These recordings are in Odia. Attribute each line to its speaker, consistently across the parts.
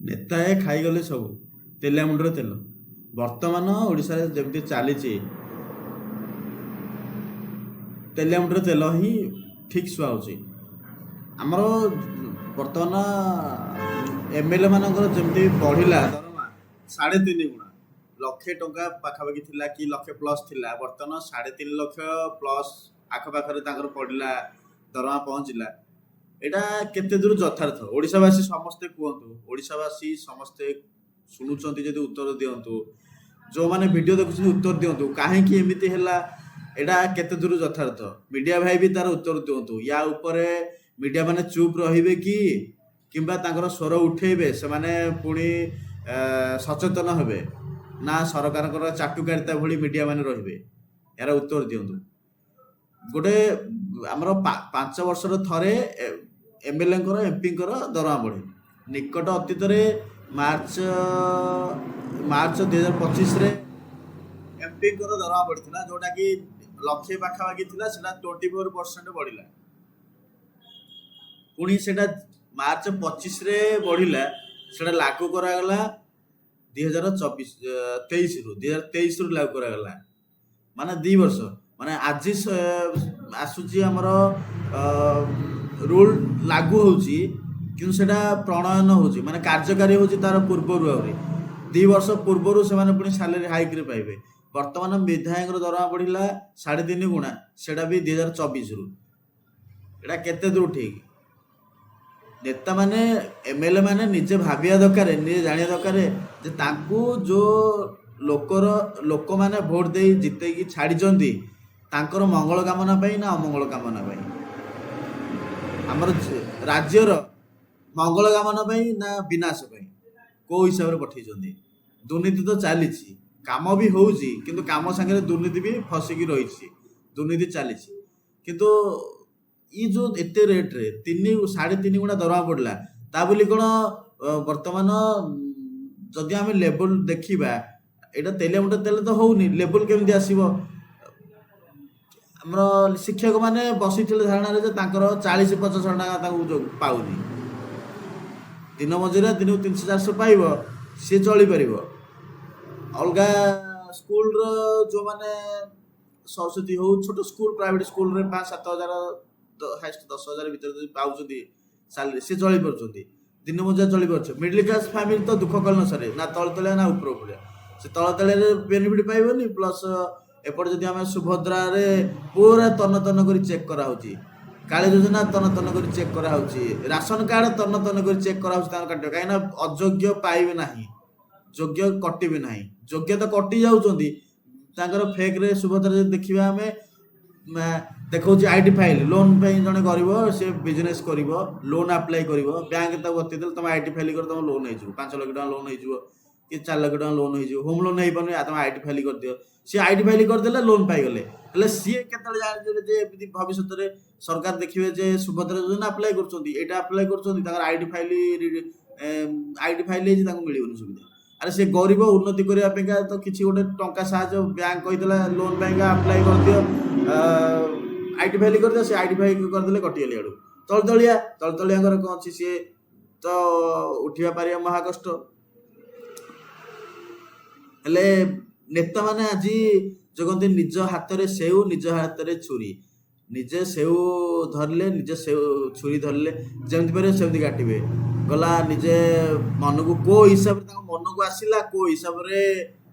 Speaker 1: ନେତାଏ ଖାଇଗଲେ ସବୁ ତେଲିଆ ମୁଣ୍ଡରେ ତେଲ। ବର୍ତ୍ତମାନ ଓଡ଼ିଶାରେ ଯେମିତି ଚାଲିଛି, ତେଲିଆ ମୁଣ୍ଡରେ ତେଲ ହିଁ ଠିକ୍ ସୁହାଉଛି। ଆମର ବର୍ତ୍ତମାନ ଏମଏଲଏ ମାନଙ୍କର ଯେମିତି ବଢ଼ିଲା ଦରମା 3.5 ଗୁଣା, ଲକ୍ଷେ ଟଙ୍କା ପାଖାପାଖି ଥିଲା କି ଲକ୍ଷେ ପ୍ଲସ୍ ଥିଲା, ବର୍ତ୍ତମାନ 3.5 ଲକ୍ଷ ପ୍ଲସ୍ ଆଖପାଖରେ ତାଙ୍କର ପଡ଼ିଲା, ଦରମା ପହଞ୍ଚିଲା। ଏଇଟା କେତେ ଦୂର ଯଥାର୍ଥ, ଓଡ଼ିଶାବାସୀ ସମସ୍ତେ କୁହନ୍ତୁ। ଓଡ଼ିଶାବାସୀ ସମସ୍ତେ ଶୁଣୁଛନ୍ତି ଯଦି ଉତ୍ତର ଦିଅନ୍ତୁ। ଯେଉଁମାନେ ଭିଡ଼ିଓ ଦେଖୁଛନ୍ତି ଉତ୍ତର ଦିଅନ୍ତୁ, କାହିଁକି ଏମିତି ହେଲା, ଏଇଟା କେତେ ଦୂର ଯଥାର୍ଥ? ମିଡ଼ିଆ ଭାଇ ବି ତାର ଉତ୍ତର ଦିଅନ୍ତୁ। ୟା ଉପରେ ମିଡ଼ିଆ ମାନେ ଚୁପ୍ ରହିବେ କି କିମ୍ବା ତାଙ୍କର ସ୍ୱର ଉଠେଇବେ? ସେମାନେ ପୁଣି ସଚେତନ ହେବେ ନା ସରକାରଙ୍କର ଚାଟୁକାରିତା ଭଳି ମିଡ଼ିଆ ମାନେ ରହିବେ? ଏହାର ଉତ୍ତର ଦିଅନ୍ତୁ। ଗୋଟେ ଆମର 5 ବର୍ଷର ଥରେ ଏମଏଲଏଙ୍କର, ଏମପିଙ୍କର ଦରମା ବଢ଼େ। ନିକଟ ଅତୀତରେ ମାର୍ଚ୍ଚ ମାର୍ଚ୍ଚ 2025ରେ ଏମପିଙ୍କର ଦରମା ବଢ଼ିଥିଲା, ଯୋଉଟାକି ଲକ୍ଷେ ପାଖାପାଖି ଥିଲା, ସେଟା 24% ବଢ଼ିଲା। ପୁଣି ସେଟା ମାର୍ଚ୍ଚ 25ରେ ବଢ଼ିଲା। ସେଟା ଲାଗୁ କରାଗଲା 2024 23ରୁ, 2023ରୁ ଲାଗୁ କରାଗଲା, ମାନେ 2 ବର୍ଷ। ମାନେ ଆଜି ଆସୁଛି ଆମର ରୁଲ୍ ଲାଗୁ ହେଉଛି, କିନ୍ତୁ ସେଟା ପ୍ରଣୟନ ହେଉଛି, ମାନେ କାର୍ଯ୍ୟକାରୀ ହେଉଛି ତାର ପୂର୍ବରୁ, ଆହୁରି 2 ବର୍ଷ ପୂର୍ବରୁ ସେମାନେ ପୁଣି ସାଲେରୀ ହାଇକ୍ରେ ପାଇବେ। ବର୍ତ୍ତମାନ ବିଧାୟକର ଦରମା ବଢ଼ିଲା 3.5 ଗୁଣା, ସେଟା ବି 2024ରୁ। ଏଇଟା କେତେ ଦୂର ଠିକ୍? ନେତାମାନେ, ଏମଏଲଏ ମାନେ ନିଜେ ଭାବିବା ଦରକାର, ନିଜେ ଜାଣିବା ଦରକାର ଯେ ତାଙ୍କୁ ଯୋଉ ଲୋକମାନେ ଭୋଟ ଦେଇ ଜିତେଇକି ଛାଡ଼ିଛନ୍ତି, ତାଙ୍କର ମଙ୍ଗଳ କାମନା ପାଇଁ ନା ଅମଙ୍ଗଳ କାମନା ପାଇଁ, ଆମର ରାଜ୍ୟର ମଙ୍ଗଳ କାମନା ପାଇଁ ନା ବିନାଶ ପାଇଁ, କୋଉ ହିସାବରେ ପଠେଇଛନ୍ତି। ଦୁର୍ନୀତି ତ ଚାଲିଛି, କାମ ବି ହଉଛି, କିନ୍ତୁ କାମ ସାଙ୍ଗରେ ଦୁର୍ନୀତି ବି ଫସିକି ରହିଛି। ଦୁର୍ନୀତି ଚାଲିଛି, କିନ୍ତୁ ଇଏ ଯୋଉ ଏତେ ରେଟରେ 3, 3.5 ଗୁଣା ଦରମା ବଢ଼ିଲା, ତା ବୋଲି କ'ଣ ବର୍ତ୍ତମାନ ଯଦି ଆମେ ଲେବୁଲ ଦେଖିବା, ଏଇଟା ତେଲିଆ ମୁଣ୍ଡ ତେଲ ତ ହଉନି, ଲେବୁଲ କେମିତି ଆସିବ? ଆମର ଶିକ୍ଷକମାନେ ବସିଥିଲେ ଧାରଣାରେ ଯେ ତାଙ୍କର 40-50 ହଜାର ଟଙ୍କା ତାଙ୍କୁ ଯୋଉ ପାଉନି। ଦିନ ମଜୁରିଆ ଦିନକୁ 300-400 ପାଇବ, ସିଏ ଚଳିପାରିବ। ଅଲଗା ସ୍କୁଲର ଯୋଉମାନେ ସରସ୍ୱତୀ ହଉ, ଛୋଟ ସ୍କୁଲ, ପ୍ରାଇଭେଟ ସ୍କୁଲରେ 5-7 ହଜାର, ହାଇଏଷ୍ଟ 10,000 ଭିତରେ ଯଦି ପାଉଛନ୍ତି ସାଲେରୀ, ସେ ଚଳିପାରୁଛନ୍ତି। ଦିନ ମଜୁରିଆ ଚଳିପାରୁଛି। ମିଡିଲ କ୍ଲାସ ଫ୍ୟାମିଲି ତ ଦୁଃଖ କଲେ ନ ସରେ, ନା ତଳ ତଳିଆ ନା ଉପର ଉପରିଆ। ସେ ତଳ ତଳିଆରେ ବେନିଫିଟ ପାଇବନି। ପ୍ଲସ୍ ଏପଟେ ଯଦି ଆମେ ସୁଭଦ୍ରାରେ ପୁରା ତନ୍ନ ତନ୍ନ କରି ଚେକ୍ କରାହଉଛି, କାଳିଆ ଯୋଜନା ତନ୍ନ ତନ୍ନ କରି ଚେକ୍ କରାହଉଛି, ରାସନ କାର୍ଡ ତନ୍ନ ତନ୍ନ କରି ଚେକ୍ କରାହଉଛି, ତାଙ୍କ କାଟିବ। କାହିଁକିନା ଅଯୋଗ୍ୟ ପାଇବେ ନାହିଁ, ଯୋଗ୍ୟ କଟିବେ ନାହିଁ। ଯୋଗ୍ୟ ତ କଟି ଯାଉଛନ୍ତି ତାଙ୍କର ଫେକ୍ରେ। ସୁଭଦ୍ରା ଯଦି ଦେଖିବା ଆମେ, ଦେଖାଉଛି IT file loan ପାଇଁ। ଜଣେ ଗରିବ, ସେ ବିଜନେସ୍ କରିବ, ଲୋନ୍ ଆପ୍ଲାଏ କରିବ, ବ୍ୟାଙ୍କ ତାକୁ ବତେଇଦେଲେ, ତମେ IT file କରି ତମ ଲୋନ୍ ହେଇଯିବ, 5 ଲକ୍ଷ ଟଙ୍କା ଲୋନ୍ ହେଇଯିବ କି 4 ଲକ୍ଷ ଟଙ୍କା ଲୋନ୍ ହେଇଯିବ। ହୋମ୍ ଲୋନ୍ ହେଇପାରୁନି, ତମେ IT file କରିଦିଅ। ସିଏ IT file କରିଦେଲେ, ଲୋନ୍ ପାଇଗଲେ। ହେଲେ ସିଏ କେତେବେଳେ ଜାଣିଦେବେ ଯେ ଏମିତି ଭବିଷ୍ୟତରେ ସରକାର ଦେଖିବେ ଯେ ସୁଭଦ୍ରା ଯୋଜନା ଆପ୍ଲାଏ କରୁଛନ୍ତି, ଏଇଟା ଆପ୍ଲାଏ କରୁଛନ୍ତି, ତାଙ୍କର IT file ହେଇଛି, ତାଙ୍କୁ ମିଳିବନି ସୁବିଧା। ଆରେ, ସେ ଗରିବ ଉନ୍ନତି କରିବା ପାଇଁକା ତ କିଛି ଗୋଟେ ଟଙ୍କା ସାହାଯ୍ୟ ବ୍ୟାଙ୍କ କହିଦେଲା, ଲୋନ୍ ପାଇଁକା ଆପ୍ଲାଏ କରିଦିଅ, IT file କରିଦିଅ। ସେ IT file କରିଦେଲେ, କଟିଗଲେ। ଆଡ଼ୁ ତଳତଳିଆ, ତଳତଳିଆଙ୍କର କ'ଣ ଅଛି? ସିଏ ତ ଉଠିବା ପାରିବା ମହା କଷ୍ଟ। ହେଲେ ନେତାମାନେ ଆଜି ଯୋଉ କହନ୍ତି, ନିଜ ହାତରେ ସେଉ, ନିଜ ହାତରେ ଛୁରୀ। ନିଜେ ସେଉ ଧରିଲେ, ନିଜେ ସେଉ ଛୁରୀ ଧରିଲେ, ଯେମିତି ପାରିବେ ସେମିତି କାଟିବେ। ଗଲା ନିଜେ ମନକୁ କୋଉ ହିସାବରେ ତାଙ୍କ ମନକୁ ଆସିଲା, କୋଉ ହିସାବରେ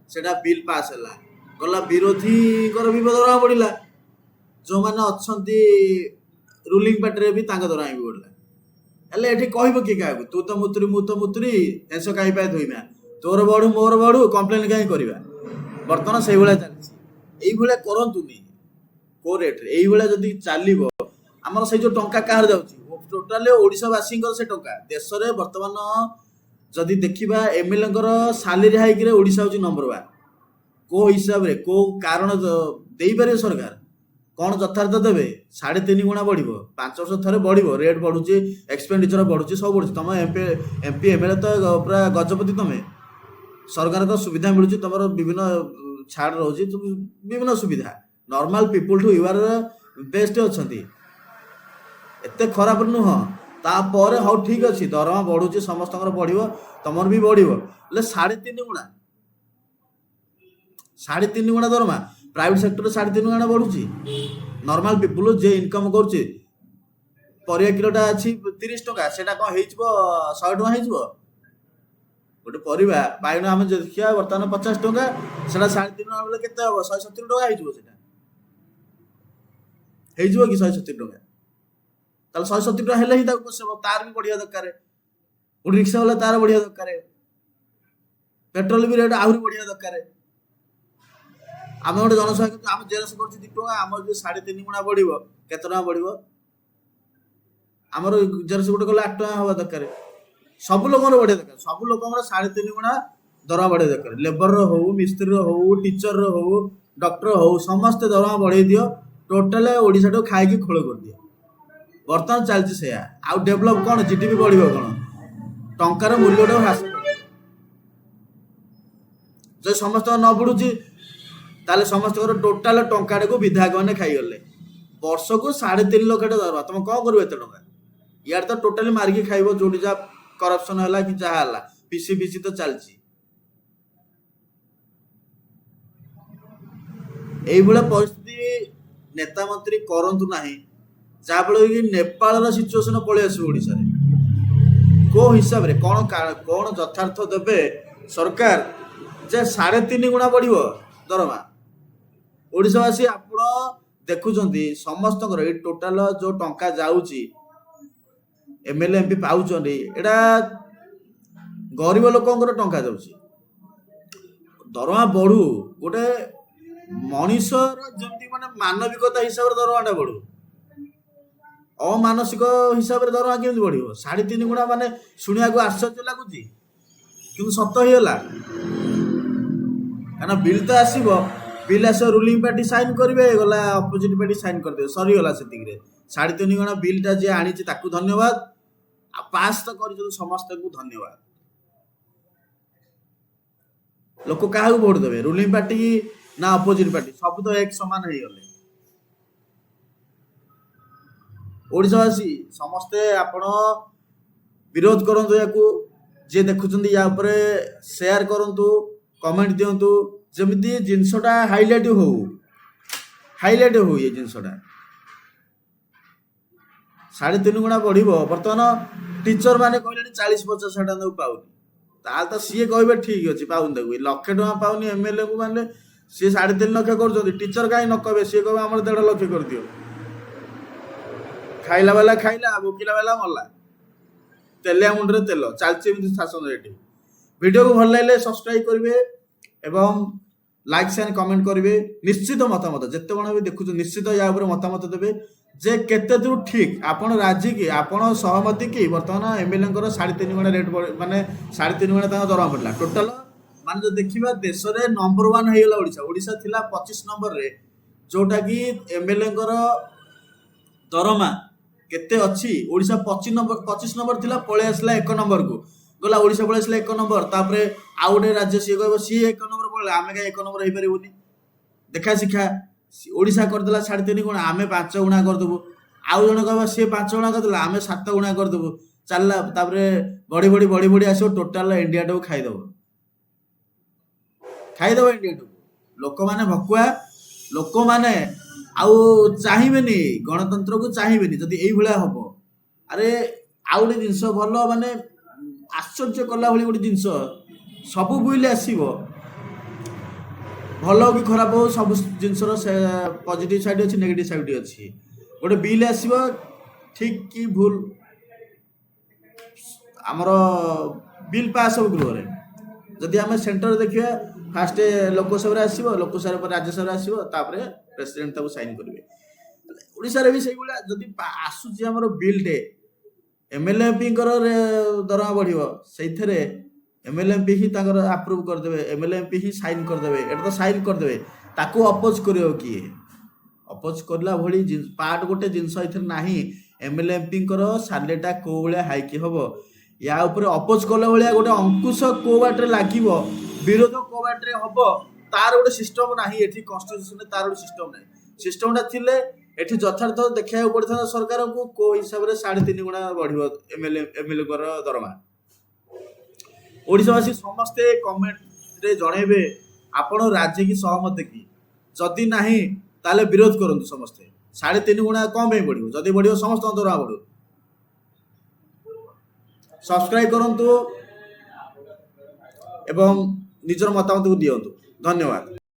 Speaker 1: ସେଟା ବିଲ୍ ପାସ୍ ହେଲା। ଗଲା, ବିରୋଧୀଙ୍କର ବି ଦରମା ବଢିଲା, ଯୋଉମାନେ ଅଛନ୍ତି ରୁଲିଂ ପାର୍ଟିରେ ବି ତାଙ୍କ ଦରମା ବି ବଢିଲା। ହେଲେ ଏଠି କହିବ କି କାହାକୁ? ତୁ ତ ମୁତୁରି, ମୁଁ ତ ମୁତୁରି, ହେଁସ କାହିଁ ପାଏ ଧୋଇମା। ତୋର ବଢୁ, ମୋର ବଢୁ, କମ୍ପ୍ଲେନ କାହିଁ କରିବା? ବର୍ତ୍ତମାନ ସେଇଭଳିଆ ଚାଲିଛି। ଏଇଭଳିଆ କରନ୍ତୁନି। କୋଉ ରେଟରେ ଏଇଭଳିଆ ଯଦି ଚାଲିବ, ଆମର ସେଇ ଯୋଉ ଟଙ୍କା କାହାର ଯାଉଛି? ଟୋଟାଲି ଓଡ଼ିଶାବାସୀଙ୍କର ସେ ଟଙ୍କା। ଦେଶରେ ବର୍ତ୍ତମାନ ଯଦି ଦେଖିବା, ଏମଏଲଏଙ୍କର ସାଲେରୀ ହାଇକରେ ଓଡ଼ିଶା ହେଉଛି ନମ୍ବର ୱାନ୍। କୋଉ ହିସାବରେ, କୋଉ କାରଣ ଦେଇପାରିବେ ସରକାର? କ'ଣ ଯଥାର୍ଥ ଦେବେ? 3.5 ଗୁଣା ବଢିବ, 5 ବର୍ଷ ଥରେ ବଢିବ। ରେଟ୍ ବଢୁଛି, ଏକ୍ସପେଣ୍ଡିଚର ବଢୁଛି, ସବୁ ବଢୁଛି। ତମ ଏମପି, ଏମଏଲଏ ତ ପୁରା ଗଜପତି ତମେ। ସରକାରଙ୍କ ସୁବିଧା ମିଳୁଛି, ତମର ବିଭିନ୍ନ ଛାଡ଼ ରହୁଛି, ବିଭିନ୍ନ ସୁବିଧା। ନର୍ମାଲ ପିପୁଲଠୁ you R best ଅଛନ୍ତି, ଏତେ ଖରାପ ନୁହଁ। ତାପରେ ହଉ ଠିକ୍ ଅଛି, ଦରମା ବଢୁଛି, ସମସ୍ତଙ୍କର ବଢିବ, ତମର ବି ବଢିବ, ହେଲେ 3.5 ଗୁଣା, 3.5 ଗୁଣା ଦରମା। ପ୍ରାଇଭେଟ ସେକ୍ଟରରେ 3.5 ଗୁଣା ବଢୁଛି। ନର୍ମାଲ ପିପୁଲ ଯିଏ ଇନକମ୍ କରୁଛି, ପରିବା କିଲୋଟା ଅଛି 30 ଟଙ୍କା, ସେଇଟା କଣ ହେଇଯିବ? 100 ଟଙ୍କା ହେଇଯିବ? ଗୋଟେ ପରିବା ବାଇଗଣ ଆମେ ଯଦି ଦେଖିବା ବର୍ତ୍ତମାନ 50 ଟଙ୍କା, ସେଟା 3.5 ଟଙ୍କା ବୋଲେ କେତେ ହବ? 170 ଟଙ୍କା ହେଇଯିବ। ସେଟା ହେଇଯିବ କି 170 ଟଙ୍କା? ତାହେଲେ 170 ଟଙ୍କା ହେଲେ ହିଁ ତାକୁ ପୋଷେଇବ। ତାର ବି ବଢିବା ଦରକାର। ଗୋଟେ ରିକ୍ସା ବାଲା, ତାର ବଢିବା ଦରକାର। ପେଟ୍ରୋଲ ବି ରେଟ୍ ଆହୁରି ବଢିବା ଦରକାର। ଆମେ ଗୋଟେ ଜନସଂଖ୍ୟା, ଆମେ ଜେରକ୍ସ କରୁଛୁ 2 ଟଙ୍କା, ଆମର ଯୋଉ 3.5 ଗୁଣା ବଢିବ, କେତେ ଟଙ୍କା ବଢିବ? ଆମର ଜେରକ୍ସ ଗୋଟେ କଲେ 8 ଟଙ୍କା ହବା ଦରକାର। ସବୁ ଲୋକଙ୍କର ବଢିବା ଦରକାର। ସବୁ ଲୋକଙ୍କର 3.5 ଗୁଣା ଦରମା ବଢିବା ଦରକାର। ଲେବରର ହଉ, ମିସ୍ତ୍ରୀର ହଉ, ଟିଚରର ହଉ, ଡକ୍ଟର ହଉ, ସମସ୍ତେ ଦରମା ବଢେଇ ଦିଅ। ଟୋଟାଲ ଓଡ଼ିଶାଟାକୁ ଖାଇକି ଖୋଳ କରିଦିଅ। ବର୍ତ୍ତମାନ ଚାଲିଛି ସେଇଆ। ଆଉ ଡେଭଲପ କଣ? ଜିଡିପି ବଢିବ କଣ? ଟଙ୍କାର ମୂଲ୍ୟଟାକୁ ହ୍ରାସ କରିଦିଅ। ଯଦି ସମସ୍ତଙ୍କର ନ ବଢୁଛି, ତାହେଲେ ସମସ୍ତଙ୍କର ଟୋଟାଲ ଟଙ୍କାଟାକୁ ବିଧାୟକ ମାନେ ଖାଇଗଲେ। ବର୍ଷକୁ 3.5 ଲକ୍ଷ ଟଙ୍କା ଦରମା, ତମେ କଣ କରିବ ଏତେ ଟଙ୍କା? ଇଆଡ଼େ ତ ଟୋଟାଲି ମାରିକି ଖାଇବ। ଯୋଉଠି ଯାହା କରପସନ ହେଲା କି ଯାହା ହେଲା, ପିସି ଫିସି ତ ଚାଲିଛି। ଏଇଭଳିଆ ପରିସ୍ଥିତି ନେତା ମନ୍ତ୍ରୀ କରନ୍ତୁ ନାହିଁ, ଯାହାଫଳରେ କି ନେପାଳର ସିଚୁଏସନ ପଳେଇ ଆସିବ ଓଡ଼ିଶାରେ। କୋଉ ହିସାବରେ କଣ କଣ ଯଥାର୍ଥ ଦେବେ ସରକାର ଯେ 3.5 ଗୁଣା ବଢିବ ଦରମା? ଓଡ଼ିଶାବାସୀ, ଆପଣ ଦେଖୁଛନ୍ତି, ସମସ୍ତଙ୍କର ଏଇ ଟୋଟାଲ ଯୋଉ ଟଙ୍କା ଯାଉଛି, ଏମଏଲଏ ଏମପି ପାଉଛନ୍ତି, ଏଇଟା ଗରିବ ଲୋକଙ୍କର ଟଙ୍କା ଯାଉଛି। ଦରମା ବଢୁ, ଗୋଟେ ମଣିଷର ଯେମିତି ମାନେ ମାନବିକତା ହିସାବରେ ଦରମାଟା ବଢୁ। ଅମାନସିକ ହିସାବରେ ଦରମା କେମିତି ବଢିବ 3.5 ଗୁଣା? ମାନେ ଶୁଣିବାକୁ ଆଶ୍ଚର୍ଯ୍ୟ ଲାଗୁଛି, କିନ୍ତୁ ସତ ହେଇଗଲା। କାରଣ ବିଲ୍ ତ ଆସିବ, ବିଲ୍ ଆସିବ, ରୁଲିଂ ପାର୍ଟି ସାଇନ୍ କରିବେ, ଗଲା ଅପୋଜିଟ୍ ପାର୍ଟି ସାଇନ୍ କରିଦେବେ, ସରିଗଲା ସେତିକିରେ। 3.5 ଗୁଣା ବିଲ୍ଟା ଯିଏ ଆଣିଛି ତାକୁ ଧନ୍ୟବାଦ, ଆଉ ପାସ୍ ତ କରିଛନ୍ତି ସମସ୍ତଙ୍କୁ ଧନ୍ୟବାଦ। ଲୋକ କାହାକୁ ଭୋଟ ଦେବେ, ରୁଲିଂ ପାର୍ଟି ନା ଅପୋଜିଟ୍ ପାର୍ଟି? ସବୁ ତ ଏକ ସମାନ ହେଇଗଲେ। ଓଡ଼ିଶାବାସୀ ସମସ୍ତେ ଆପଣ ବିରୋଧ କରନ୍ତୁ ୟାକୁ। ଯିଏ ଦେଖୁଛନ୍ତି, ୟା ଉପରେ ସେୟାର କରନ୍ତୁ, କମେଣ୍ଟ ଦିଅନ୍ତୁ, ଯେମିତି ଜିନିଷଟା ହାଇଲାଇଟ୍ ହଉ, ହାଇଲାଇଟ୍ ହଉ ଏ ଜିନିଷଟା। 3.5 ଗୁଣା ବଢିବ। ବର୍ତ୍ତମାନ ଟିଚର ମାନେ କହିଲେଣି 40-50 ହଜାର ଟଙ୍କା ତାକୁ ପାଉନି। ତାହେଲେ ତ ସିଏ କହିବେ ଠିକ ଅଛି, ପାଉନି ତାକୁ। ଲକ୍ଷେ ଟଙ୍କା ପାଉନି ଏମଏଲଏ କୁ, ମାନେ ସିଏ 3.5 ଲକ୍ଷ କରୁଛନ୍ତି, ଟିଚର କାହିଁ ନ କହିବେ? ସିଏ କହିବେ ଆମର 1.5 ଲକ୍ଷ କରିଦିଅ। ଖାଇଲା ବାଲା ଖାଇଲା, ଭୋକିଲା ବାଲା ମଲା। ତେଲିଆ ମୁଣ୍ଡରେ ତେଲ ଚାଲିଛି ଏମିତି ଶାସନ ଏଠି। ଭିଡ଼ିଓକୁ ଭଲ ଲାଗିଲେ ସବସ୍କ୍ରାଇବ କରିବେ ଏବଂ ଲାଇକ୍, ସେୟାର, କମେଣ୍ଟ କରିବେ। ନିଶ୍ଚିତ ମତାମତ, ଯେତେ ଜଣ ବି ଦେଖୁଛନ୍ତି, ନିଶ୍ଚିତ ୟା ଉପରେ ମତାମତ ଦେବେ ଯେ କେତେ ଦୂର ଠିକ। ଆପଣ ରାଜି କି? ଆପଣ ସହମତି କି? ବର୍ତ୍ତମାନ ଏମଏଲଏଙ୍କର 3.5 ଗୁଣା ରେଟ୍, ମାନେ 3.5 ଗୁଣା ତାଙ୍କ ଦରମା ବଢିଲା ଟୋଟାଲ। ମାନେ ଯଦି ଦେଖିବା, ଦେଶରେ ନମ୍ବର ୱାନ୍ ହେଇଗଲା ଓଡ଼ିଶା। ଓଡ଼ିଶା ଥିଲା 25 ନମ୍ବରରେ, ଯୋଉଟା କି ଏମଏଲଏଙ୍କର ଦରମା କେତେ ଅଛି, ଓଡ଼ିଶା 25 ନମ୍ବର, 25 ନମ୍ବର ଥିଲା, ପଳେଇ ଆସିଲା 1 ନମ୍ବରକୁ ଗଲା। ଓଡ଼ିଶା ପଳେଇ ଆସିଲା 1 ନମ୍ବର। ତାପରେ ଆଉ ଗୋଟେ ରାଜ୍ୟ, ସିଏ କହିବ ସିଏ 1 ନମ୍ବର ପଳେଇଲା, ଆମେ କାହିଁ 1 ନମ୍ବର ହେଇପାରିବୁନି? ଦେଖା ଶିଖା, ଓଡ଼ିଶା କରିଦେଲା 3.5 ଗୁଣା, ଆମେ 5 ଗୁଣା କରିଦେବୁ। ଆଉ ଜଣେ କହିବ ସିଏ 5 ଗୁଣା କରିଦେଲା, ଆମେ 7 ଗୁଣା କରିଦେବୁ। ଚାଲିଲା। ତାପରେ ବଢି ବଢି ବଢି ବଢି ଆସିବ, ଟୋଟାଲ ଇଣ୍ଡିଆଟାକୁ ଖାଇଦବ, ଖାଇଦବ ଇଣ୍ଡିଆଟାକୁ। ଲୋକମାନେ ଭକୁଆ, ଲୋକମାନେ ଆଉ ଚାହିଁବେନି, ଗଣତନ୍ତ୍ରକୁ ଚାହିଁବେନି ଯଦି ଏଇଭଳିଆ ହବ। ଆରେ, ଆଉ ଗୋଟେ ଜିନିଷ ଭଲ, ମାନେ ଆଶ୍ଚର୍ଯ୍ୟ କଲା ଭଳି ଗୋଟେ ଜିନିଷ, ସବୁ ବିଲ୍ ଆସିବ, ଭଲ ହଉ କି ଖରାପ ହଉ, ସବୁ ଜିନିଷର ସେ ପଜିଟିଭ ସାଇଡ୍ ଅଛି, ନେଗେଟିଭ ସାଇଡ୍ ଅଛି। ଗୋଟେ ବିଲ୍ ଆସିବ, ଠିକ କି ଭୁଲ, ଆମର ବିଲ୍ ପାସ୍ ହବ ଗୃହରେ। ଯଦି ଆମେ ସେଣ୍ଟର ଦେଖିବା, ଫାଷ୍ଟ ଲୋକସଭାରେ ଆସିବ, ଲୋକସଭାରେ ପରେ ରାଜ୍ୟସଭାରେ ଆସିବ, ତାପରେ ପ୍ରେସିଡେଣ୍ଟ ତାକୁ ସାଇନ୍ କରିବେ। ଓଡ଼ିଶାରେ ବି ସେଇଭଳିଆ ଯଦି ଆସୁଛି ଆମର ବିଲ୍ଟେ, ଏମଏଲଏ ଏମପିଙ୍କର ଦରମା ବଢିବ, ସେଇଥିରେ ଏମଏଲଏ ଏମପି ହିଁ ତାଙ୍କର ଆପ୍ରୁଭ୍ କରିଦେବେ, ଏମଏଲଏ ଏମପି ହିଁ ସାଇନ୍ କରିଦେବେ। ଏଇଟା ତ ସାଇନ୍ କରିଦେବେ, ତାକୁ ଅପୋଜ କରିବ କିଏ? ଅପୋଜ କରିଲା ଭଳି ପାର୍ଟ ଗୋଟେ ଜିନିଷ ଏଥିରେ ନାହିଁ। ଏମଏଲଏ ଏମପିଙ୍କର ସାଲେରୀଟା କୋଉ ଭଳିଆ ହାଇକି ହବ, ୟା ଉପରେ ଅପୋଜ କଲା ଭଳିଆ ଗୋଟେ ଅଙ୍କୁଶ କୋଉ ବାଟରେ ଲାଗିବ, ବିରୋଧ କୋଉ ବାଟରେ ହବ, ତାର ଗୋଟେ ସିଷ୍ଟମ ନାହିଁ ଏଠି। କନଷ୍ଟିଟ୍ୟୁସନରେ ତାର ଗୋଟେ ସିଷ୍ଟମ ନାହିଁ। ସିଷ୍ଟମଟା ଥିଲେ ଏଠି ଯଥାର୍ଥ ଦେଖିବାକୁ ପଡ଼ିଥାନ୍ତା ସରକାରଙ୍କୁ, କୋଉ ହିସାବରେ 3.5 ଗୁଣା ବଢିବ ଏମଏଲଏ ଏମଏଲଏଙ୍କର ଦରମା। ଓଡ଼ିଶାବାସୀ ସମସ୍ତେ କମେଣ୍ଟରେ ଜଣେଇବେ, ଆପଣ ରାଜି କି ସହମତ କି? ଯଦି ନାହିଁ, ତାହେଲେ ବିରୋଧ କରନ୍ତୁ ସମସ୍ତେ। 3.5 ଗୁଣା କଣ ପାଇଁ ବଢିବ? ଯଦି ବଢିବ, ସମସ୍ତଙ୍କ ଦରମା ବଢିବ। ସବସ୍କ୍ରାଇବ କରନ୍ତୁ ଏବଂ ନିଜର ମତାମତକୁ ଦିଅନ୍ତୁ। ଧନ୍ୟବାଦ।